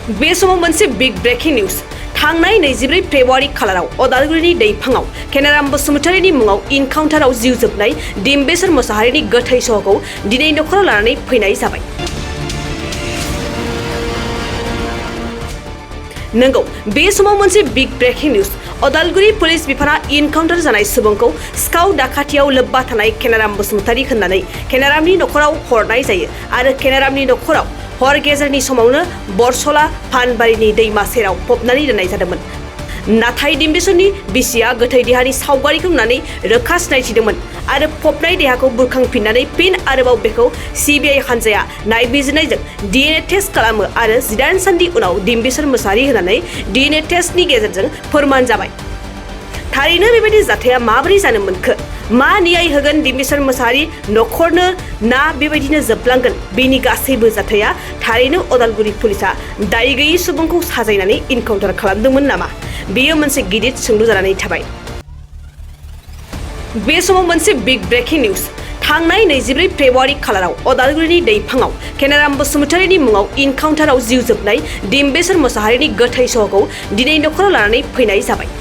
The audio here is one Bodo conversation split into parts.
बे समाव मोनसे बिग ब्रेकिं निउज थांनाय 24 फेब्रुवारि खालाराव अदालगुरिनि दैफाङाव केनाराम बसुमतारीनि मुङाव इनकाउन्टाराव जिउ जोबनाय डिम्बेश्वर मोसाहारिनि गोथै सहखौ दिनै नखराव लानानै फैनाय जाबाय। नंगौ बे समाव मोनसे big breaking news Udalguri police बिफाना इनकाउन्टार जानाय सुबुंखौ सिखाव दाखाथियाव लोब्बा थानाय केनाराम बसुमतारी होननानै केनारामनि नखराव हरनाय जायो आरो केनारामनि नखराव हर गेजेरनि समावनो बरसला फानबारिनि दैमा सेराव फबनानै दोननाय जादोंमोन। नाथाय डिम्बेश्वरनि बिसिया गोथै देहानि सावगारिखौ नुनानै रोखा सिनायथिदोंमोन आरो फबनाय देहाखौ बुरखांफिननानै फिन आरोबाव बेखौ सिबिआइ हानजाया नायबिजिरनायजों डिएनए टेस्ट खालामो आरो 18 साननि उनाव डिम्बेश्वर मोसाहारि होननानै डिएनए टेस्टनि गेजेरजों फोरमान जाबाय। थारैनो बेबायदि जाथाया माबोरै जानो मोनखो? मा न्याय होगोन डिम्बेश्वर मोसाहारि नखरनो ना बेबायदिनो जोबलांगोन? बेनि गासैबो जाथाया थारैनो अदालगुरि पुलिसा दाय गैयै सुबुंखौ साजायनानै इनकाउन्टार खालामदोंमोन नामा? बेयो मोनसे गिदिर सोंलु जानानै थाबाय। बे समाव मोनसे बिग ब्रेकिं निउज थांनाय 24 फेब्रुवारि खालाराव अदालगुरिनि दैफाङाव केनाराम बसुमतारीनि मुङाव इनकाउन्टाराव जिउ जोबनाय डिम्बेश्वर मोसाहारिनि गोथै सहखौ दिनै नखराव लानानै फैनाय जाबाय।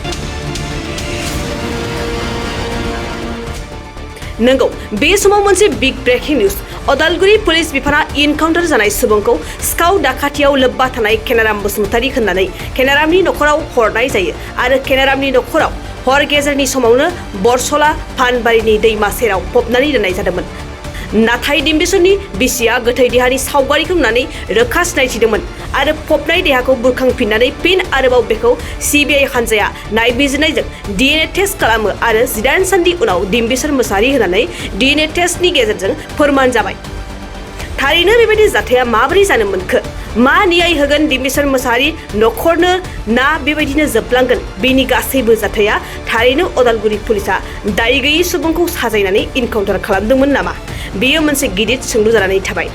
नंगौ बे समाव मोनसे big breaking news Udalguri police बिफाना इनकाउन्टार जानाय सुबुंखौ सिखाव दाखाथियाव लोब्बा थानाय केनाराम बसुमतारी होननानै केनारामनि नखराव हरनाय जायो आरो केनारामनि नखराव हर गेजेरनि समावनो बरसला फानबारिनि दैमा सेराव फबनानै दोननाय जादोंमोन। नाथाय डिम्बेश्वरनि बिसिया गोथै देहानि सावगारिखौ नुनानै रोखा सिनायथिदोंमोन आरो फबनाय देहाखौ बुरखांफिननानै फिन आरोबाव बेखौ सिबिआइ हानजाया नायबिजिरनायजों डिएनए टेस्ट खालामो आरो 18 साननि उनाव डिम्बेश्वर मोसाहारि होननानै डिएनए टेस्टनि गेजेरजों फोरमान जाबाय। थारैनो बेबायदि जाथाया माबोरै जानो मोनखो? मा न्याय होगोन डिम्बेश्वर मोसाहारि नखरनो ना बेबायदिनो जोबलांगोन? बेनि गासैबो जाथाया थारैनो अदालगुरि पुलिसा दाय गैयै सुबुंखौ साजायनानै इनकाउन्टार खालामदोंमोन नामा? बेयो मोनसे गिदिर सोंलु जानानै थाबाय।